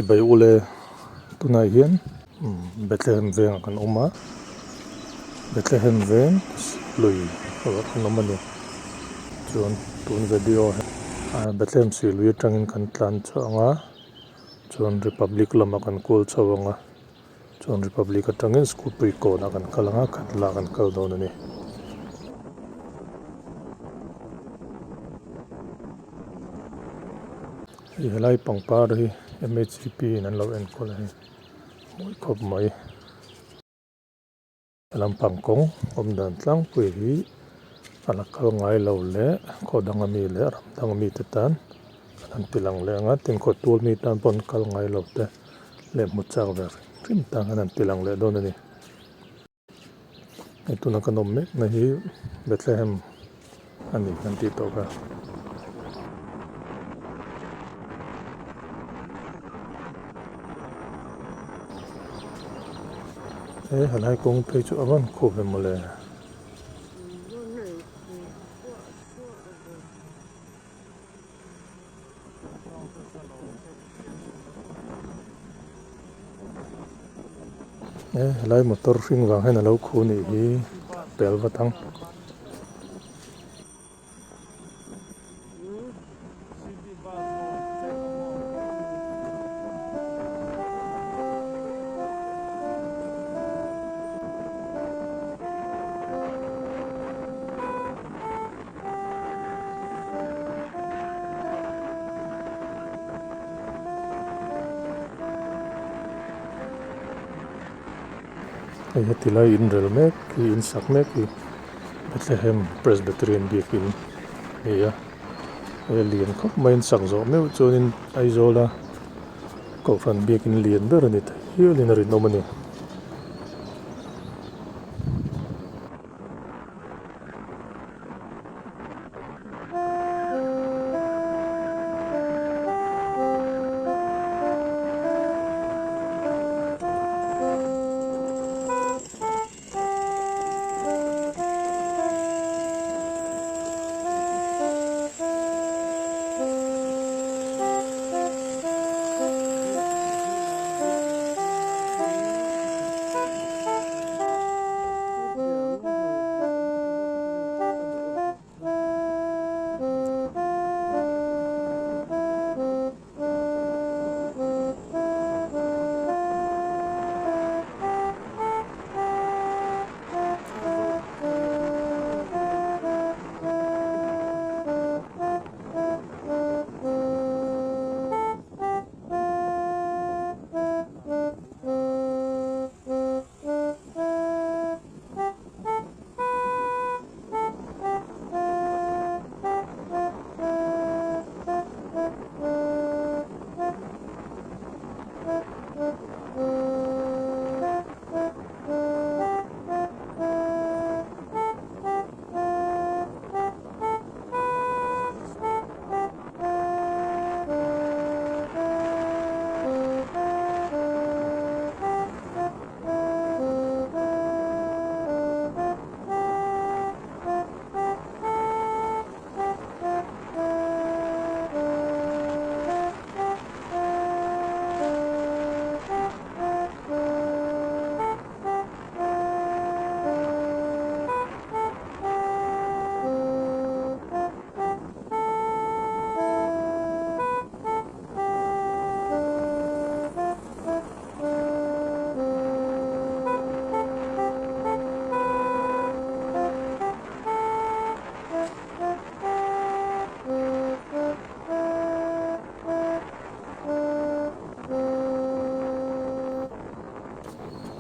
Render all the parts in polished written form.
Chibai ule tunah hian Bethlehem vengah kan awm a, Bethlehem veng lui erawh kan awm a ni. Chuan tun video ah Bethlehem sih lui atangin kan tlan chhuah ang a, chuan Republic lamah kan kual chho ang a. Chuan Republic atangin Scooty kawnah kan kal ang a, Khatla kan kal dawn a ni. Hei helai pangpar hi M_H_P in an lo enkawl a hei mawi khawp mai. Lampang kawng awm dan tlangpui hi a la kal ngai lo leh khaw danga mi leh ram danga mite tan an han ti lang leh ang a, tin khaw tul mi tan pawh an kal ngai lo te leh hmu chak ve hrim hrim tan an han ti lang leh dawn a ni. Hei tuna kan awm mek na hi Bethlehem a ni kan tih tawh kha. He helai kawng phei chu a van khup em mawle. He helai motor hring vang hian a lo khu nih hi pel vat ang. Hei heti lai inrel mek hi insak mek hi Bethlehem Presbyterian biakin a ni a hei a lian khawp mai in sak zawh meuh chuanin Aizawla kohhran biakin lian ber a ni thei hialin a rinawm a ni.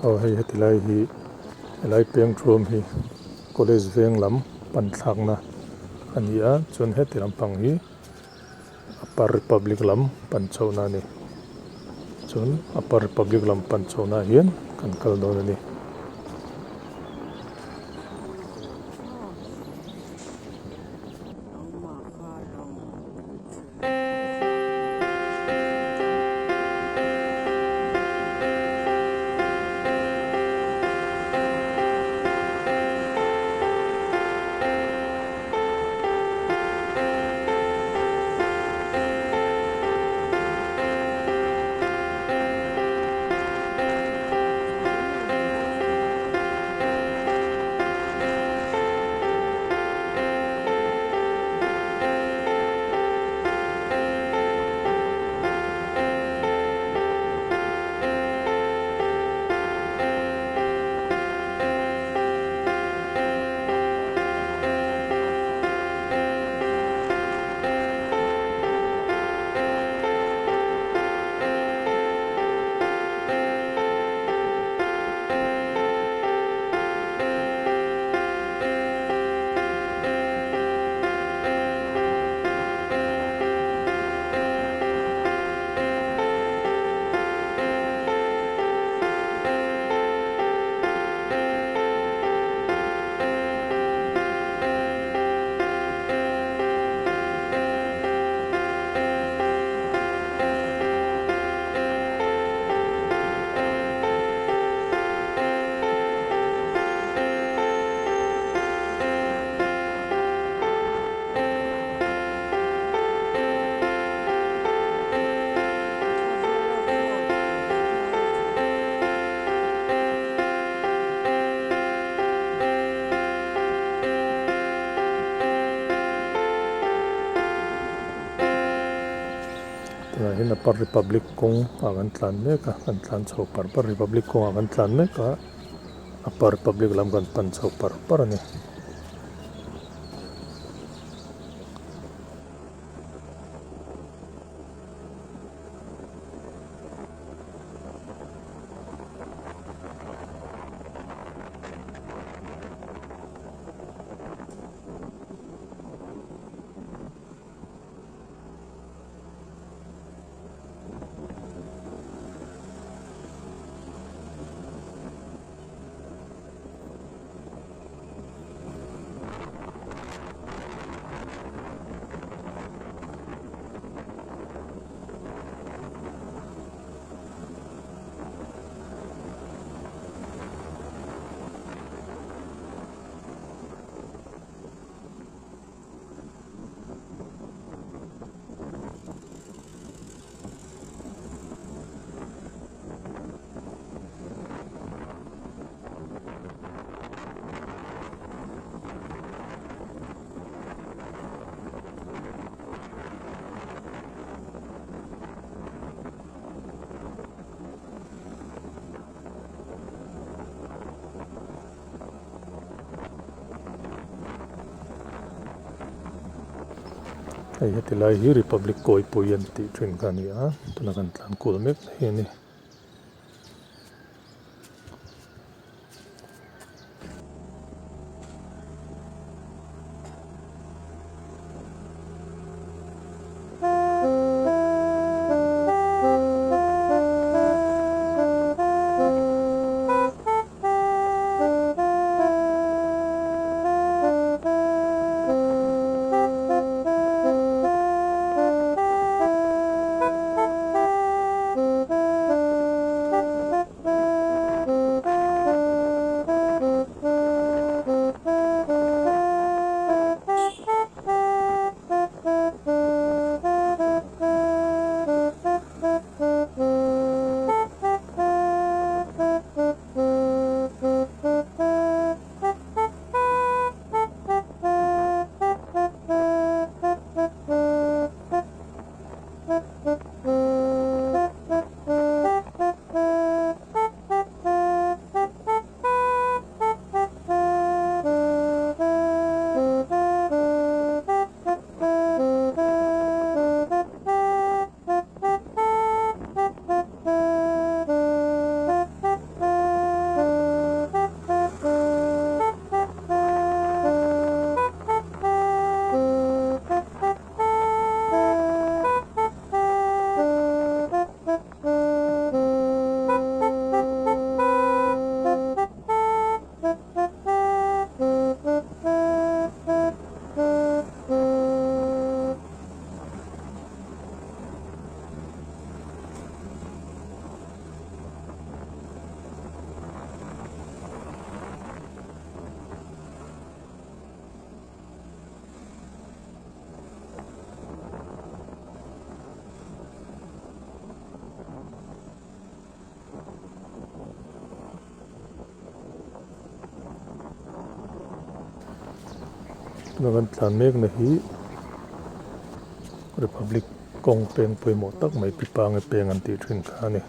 Aw hei heti lai hi helai peng thuam hi college veng lam pan thlakna a ni a chuan heti lampang hi Upper Republic lam pan chhohna a ni. Chuan Upper Republic lam pan chhohna ah hian kan kal dawn a ni. Tunah hian Upper Republic kawng ah kan tlan mek a, kan tlan chho par par Republic kawng ah kan tlan mek a, Upper Republic lam kan pan chho par par a ni. Hei heti lai hi Republic Kawipui an tih thin kha a ni a, tuna kan tlan kual mek na hi a ni. Tuna kan tlan mek na hi Republic kawng peng pawimawh tak mai pi pange peng an tih thin kha a ni.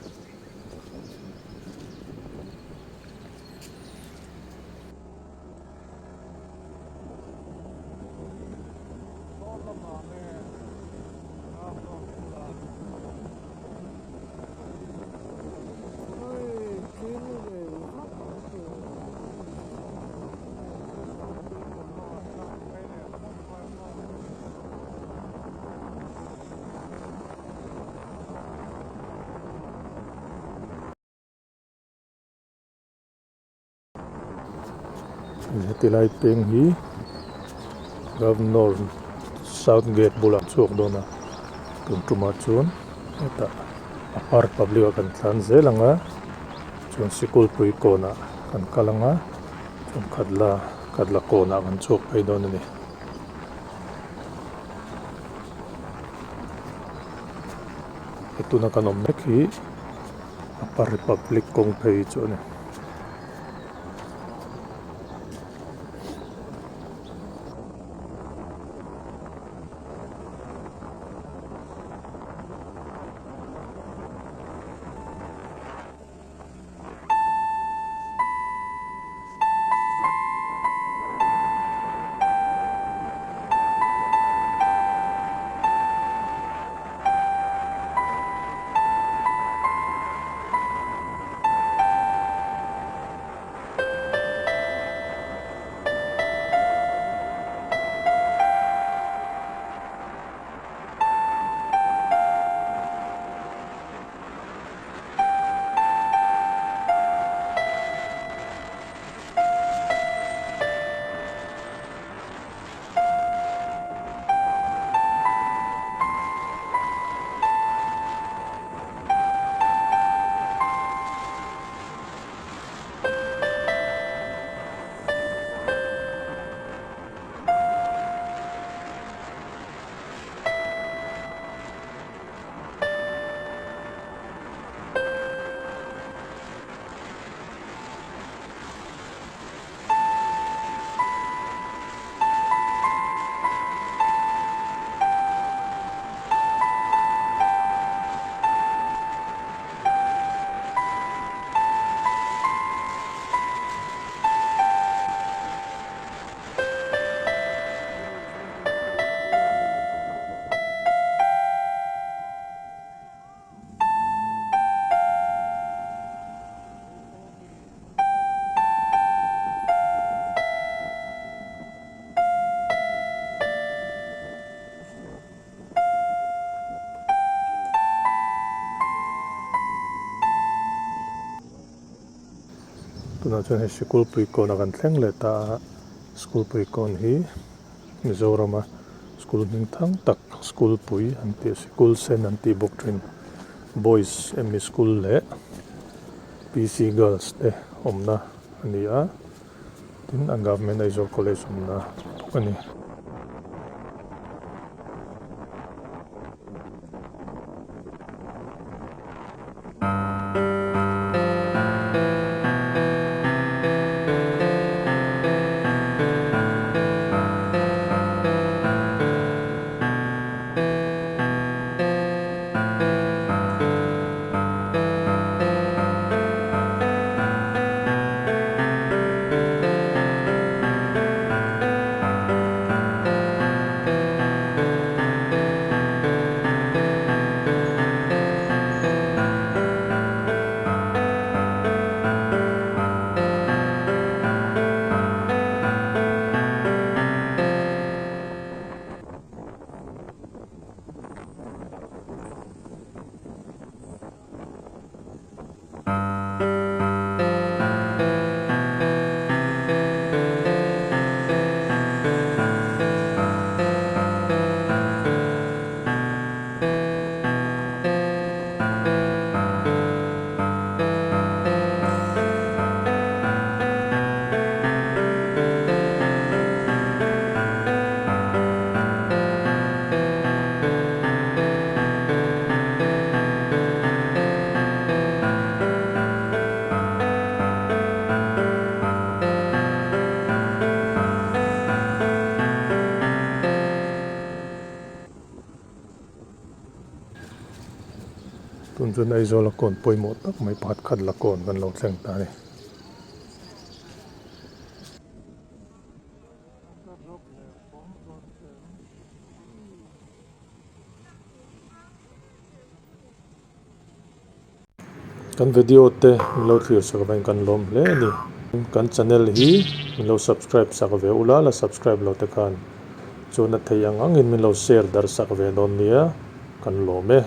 Heti lai peng hi Governor South Gate bulah an chhuak dawn a tun tumah chuan hetah a park public ah kan tlan zel ang a chuan sikul pui kawnah kan kal ang a chuan khatla khatla kawnah kan chhuak phei dawn a ni. Tuna kan awm mek hi Upper Republic kawng phei chu a ni. Tunah chuan hei Sikulpui kawnah kan thleng leh ta a, Sikulpui kawn hi Mizorama school hming thang tak school pui an tih sikul sen an tih bawk thin Boys M E School leh P C Girls te awmna a ni a, tin a Government Aizawl College awmna bawk a ni. Tun chuan Aizawl a kawn pawimawh tak mai pakhat khat la kawn kan lo thleng ta a ni. Kan video te min lo thlir sak avangin kan lawm hle a ni. Kan channel hi min lo subscribe sak ve ula, la subscribe lo te khan chuan a theih ang angin min lo share darh sak ve dawn nia, kan lawm e.